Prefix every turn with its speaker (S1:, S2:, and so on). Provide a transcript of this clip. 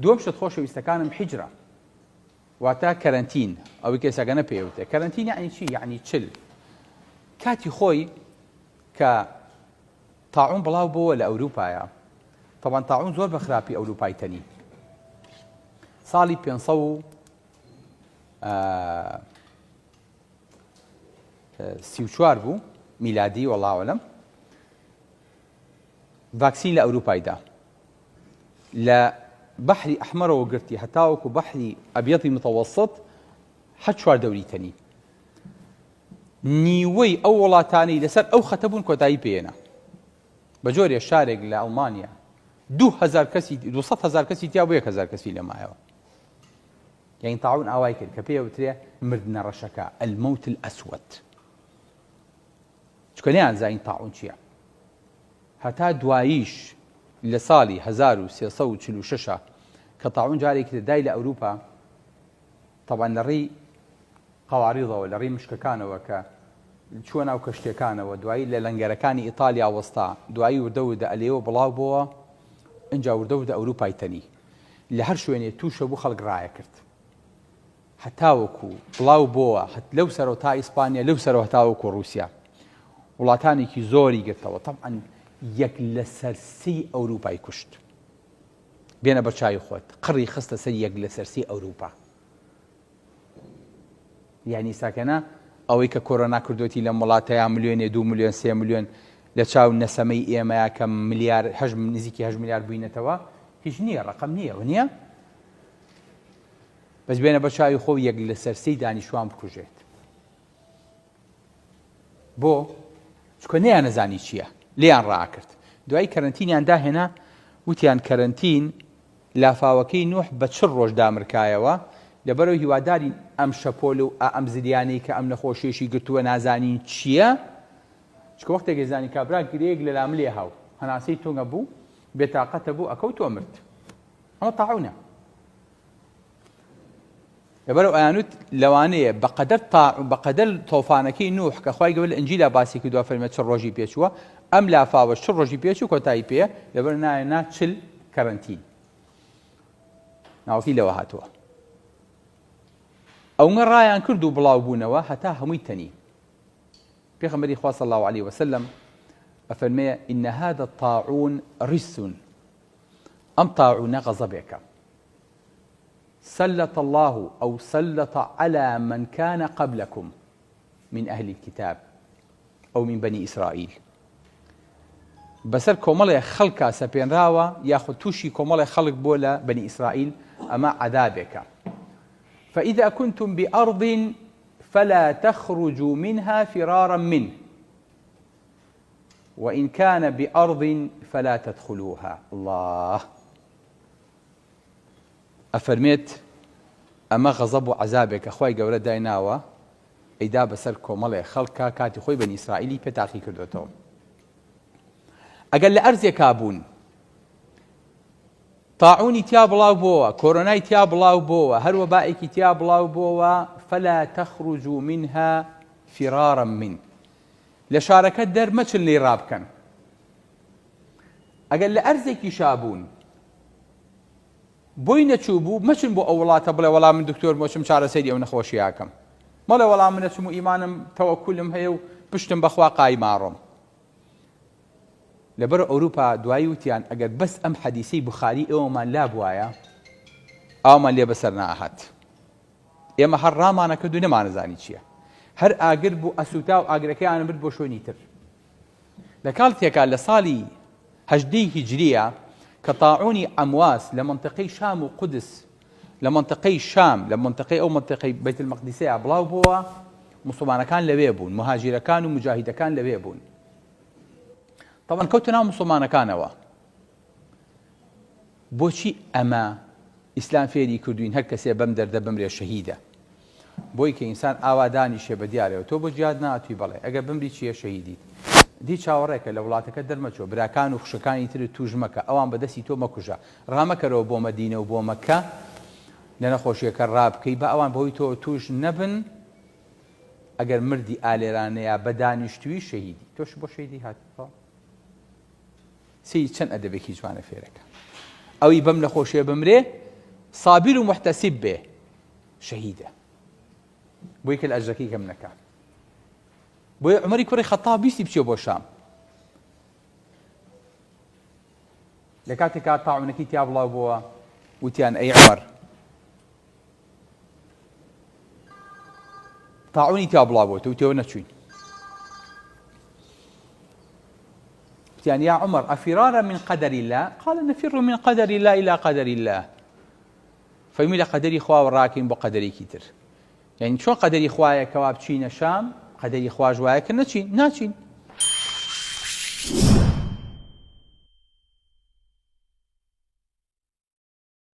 S1: دووەم شت خۆشەویستەکانم حیجرە واتە کەرەنتین ئەوەی کە ئێستا گەنە پێوتێ کەرەنتین یعنی چی؟ یعنی چل کاتی خۆی کە تاعون بڵاو بۆوە لە ئەوروپایە تەبان تاعون زۆر بە خراپی ئەوروپای تەنی ساڵی 534 بوو میلادی وەڵاوەلم ڤاکسین لە ئەوروپای دا لە بەحری ئەحمەرەوە گرتی هەتاوەکو بەحری ئەبیەتی متەوەسط هەر چوار دەوری تەنی نیوەی ئەو وڵاتانەی لەسەر ئەو خەتە بوون کۆتایی پێێنا بە جۆرێ شارێک لە ئەڵمانیا 2000 کەسی 200 هزار کەسی تیا بۆ 1000 کەسی لێمایەوە یعنی تاعون ئاوای کرد کە پێ وترێ مردنە ڕەشەکە الموت الأسود چونکە نەیانزانی تاعون چیە هەتا دواییش لە ساڵی 1346 کە تاعون جارێکی تر دای لە ئەوروپا تەبعەن لە ڕێی قەواریضەوە لە ڕێی مشکەکانەوە کە چووە ناو کەشتیەکانەوە دوایی لە لەنگەرەکانی ئیتالیا وەستا دوایی وردە وردە ئەلێوە بڵاو بۆوە ئینجا وردە وردە ئەوروپای تەنی لە هەر شوێنێ تووشە بوو خەڵک ڕایەکرد هەتاوەکو بڵاو بۆوە لەو سەرەوە تا ئیسپانیا لەو سەرەوە هەتاوەکو ڕووسیا وڵاتانێکی زۆری گرتەوە تەبعەن یەک لەسەر سێی ئەوروپای کوشت بێنە بەرچاوی خۆت قڕی خستە سەر یەک لەسەر سێی ئەوروپا یعنی ساکەنە ئەوەی کە کۆرۆنا کردوەتی لەم وڵاتەیە ملیۆنێ دو ملیۆن سێ ملیۆن لە چاو نەسەمەی ئێمەیە کە ملیار هەش نزیکی هەش ملیار بووینەتەوە هیچ نییە ڕقم نییە و نییە بەس بێنە بە چاوی خۆو یەک لەسەر سێی دانیشتوان بکوژێت بۆ؟ چونکە نەیانەزانی چییە لێیان ڕاکرد دوایی کەرەنتینیان داهێنا وتیان کەرەنتین لافاوەکەی نوح بە چ ڕۆژ دامرکایەوە لەبەرەوە هیوادارین ئەم شەپۆل و ئەم زریانەی کە ئەم نەخۆشیەشی گرتووە نازانین چییە چکە وەختێک زانی کابرا گرەیەک لە لاملێ هاو هەناسەی تونگە بوو بێتاقەتە بوو ئەکەوتووە مرد ئەمە تاعونە لەبەرئەوە ئەیانوت لەوانەیە بەقەدەر تا بەقەدەر تۆفانەکەی نوح کە خوای گەورە لە ئینجیلا باسی کردووە فەرمێ چ ڕۆژی پێچووە ئەم لافاوەش چ ڕۆژی پێچوو کۆتایی پێ لەبەر نایە نا چل کەرەنتین ناوەکەی لەوە هاتووە ئەونگە ڕایان کرد و بڵاو بوونەوە هەتا هەمووی تەنی پێغەمبەری خوا صلی الله علیه وسلم ئەفەرمێ إن هذا الطاعون رجس ئەم طاعونە غەزەبێکە سلط اللە او سلط علی من کان قبلکم من اهل الکتاب او من بنی اسرائیل بەسەر کۆمەڵێ خەڵکا سەپێنراوە یاخود تووشی کۆمەڵێ خەڵک بۆ لە بەنی ئیسرائیل ئەمە عەذابێکە فإذا كنتم بأرض فلا تخرجوا منها فرارا منه وإن كان بأرض فلا تدخلوها الله ئەفەرمێت، ئەمە غەزەب و عەزابێکە خوای گەورە دایناوە ئەیدا بەسەر کۆمەڵێ خەڵکا کاتی خۆی بەنی ئیسرائیلی پێ تاقی کردۆتەوە ئەگەر لە ئەرزێکا بوون تاعونی تیا بڵاو بۆوە کۆرۆنای تیا بڵاو بۆوە هەر وەبائێکی تیا بڵاو بۆوە فلا تخرجوا منها فرارا من لە شارەکە دەرمەچن لێی ڕابکەن ئەگەر لە ئەرزێکیشا بوون بۆی نەچوو بوو مەچن بۆ ئەو وڵاتە بڵێ وەڵا من دکتۆرم وەچم چارەسەری ئەو نەخۆشیە ئەکەم مەڵێ وەڵا من ئەچم و ئیمانم تەوەکولم هەیە و پشتم بەخوا قایمە ئەڕۆم لەبەر ئەوروپا دوایی وتیان ئەگەر بەس ئەم حەدیسەی بخاری ئێوەمان لا بوایە ئاومان لێ بەسەر ناهات ئێمە هەر ڕامانە کرد و نەمانەزانی چییە هەر ئاگر بوو ئەسووتا و ئاگرەکەیان برد بۆ شوێنی تر لە کاتێکا لە ساڵی هەژدەی هیجریە کە تاعونی عەمواس لە مەنتقەی شام و قودس لە مەنتقەی شام لە مەنتقەی ئەو مەنتقەی بەیت المەقدیسەیە بڵاو بۆوە موسڵمانەکان لەوێ بوون مهاجرەکان و مجاهیدەکان لەوێ بوون تەبعەن کەوتە ناو موسڵمانەکانەوە بۆچی ئەمە ئیسلام فێری کردوین هەر کەسێ بەم دەردە بمرێ شەهیدە بۆی کە ئینسان ئاوا دانیشێ بە دیارەوە تۆ بۆ جیهاد نەهاتوی بەڵێ ئەگەر بمری چیە شەهیدیت دی چاوەڕێکە لە وڵاتەکەت دەرمەچۆ براکان و خوشکەکانی ترت توش مەکە ئەوان بە دەستی تۆ مەکوژە ڕامەکەرەوە بۆ مەدینە و بۆ مەکە لە نەخۆشیەکە ڕابکەی با ئەوان بەهۆی تۆوە توش نەبن ئەگەر مردی ئالێرانەیە بە دانیشتوی شەهیدی تۆش بۆ شەهیدی هاتی تەواو. سەیری چەند ئەدەبێکی جوانە فێرەکە ئەوی بەم نەخۆشیە بمرێ. سابیر و محتەسیب بێ شەهیدە بۆی کە لە ئەجرەکەی کەم نەکا. بۆیە عومەری کوڕی خەتاب ویستی بچێ بۆ شام لە کاتێکا تاعونەکەی تیا بڵاو بۆوە وتیان ئەی عومەر تاعونی تیا بڵاو بۆتە وتەوە نەچوین وتیان یا عمر ئەفرارا من قدر الله قال نفر من قدر الله إلى قدر الله فەرمووی لە قەدەری خواوە ڕاکەین بۆ قەدەرێکی تر یعنی چۆن قەدەری خوایە کەوا بچینە شام قەدەری خواش وایە کە نەچین ناچین.